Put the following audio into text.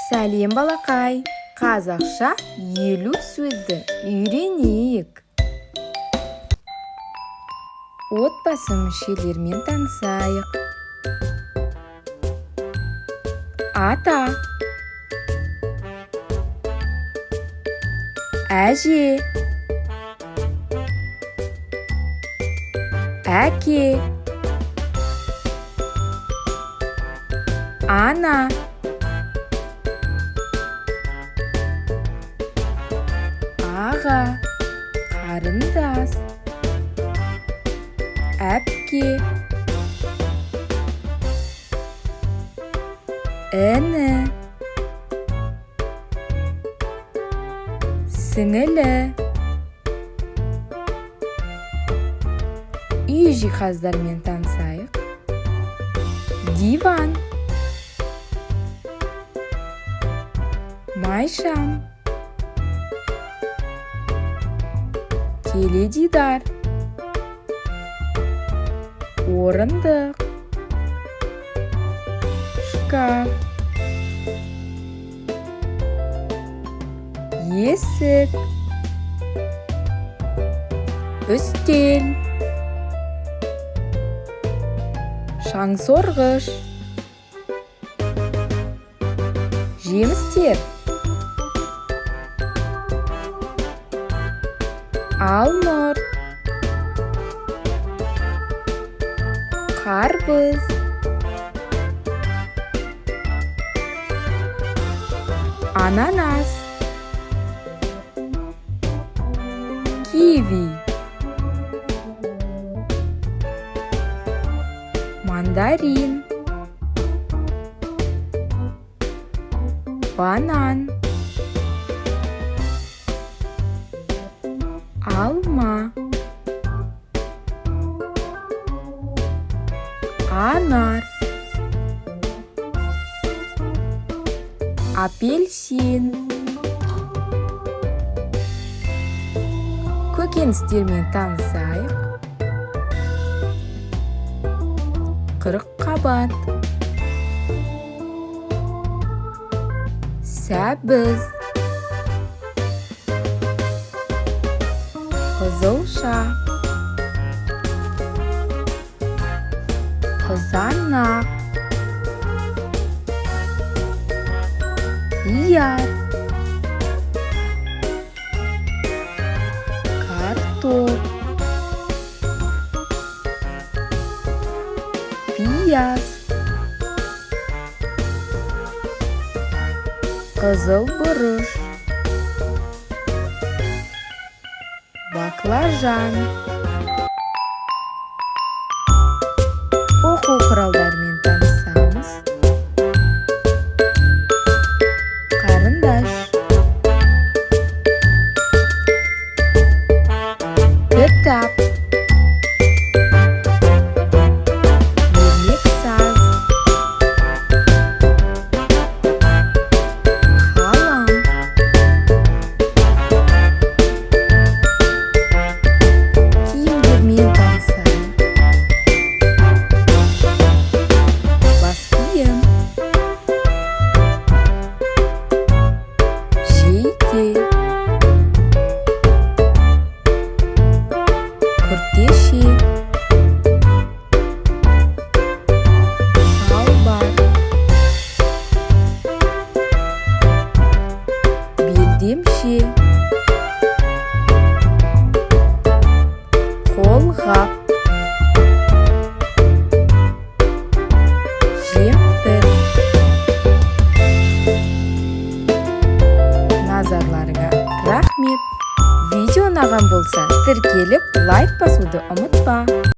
Сәлем, балақай! Қазақша 50 сөзді үйренейік. Отбасы мүшелерімен танысайық. Ата, әже, әке, ана, аға, қарындас, әпке, іні, сіңілі. Үй жиһаздарымен танысайық. Диван, майшам, теледидар, орындық, шкаф, есік, үстел, шаңсорғыш. Жемістер: алмұрт, қарбыз, ананас, киви, мандарин, банан, алма, анар, апельсин. Көкөністермен танысайық. Қырыққабат, сәбіз, қызылша, қызанақ, қияр, картоп, пияз, қызыл бұрыш, баклажан. Оқу құралдарымен танысамыз. Қарындаш, кітап, өрмексаз, қалам, киімдермен танысайық. Бас киім, жейде, күртеше, шалбар, белдемше, қолғап, жемпір. Назарларыңа рахмет! Видео ұнаған болса, тіркеліп, лайк басуды ұмытпа.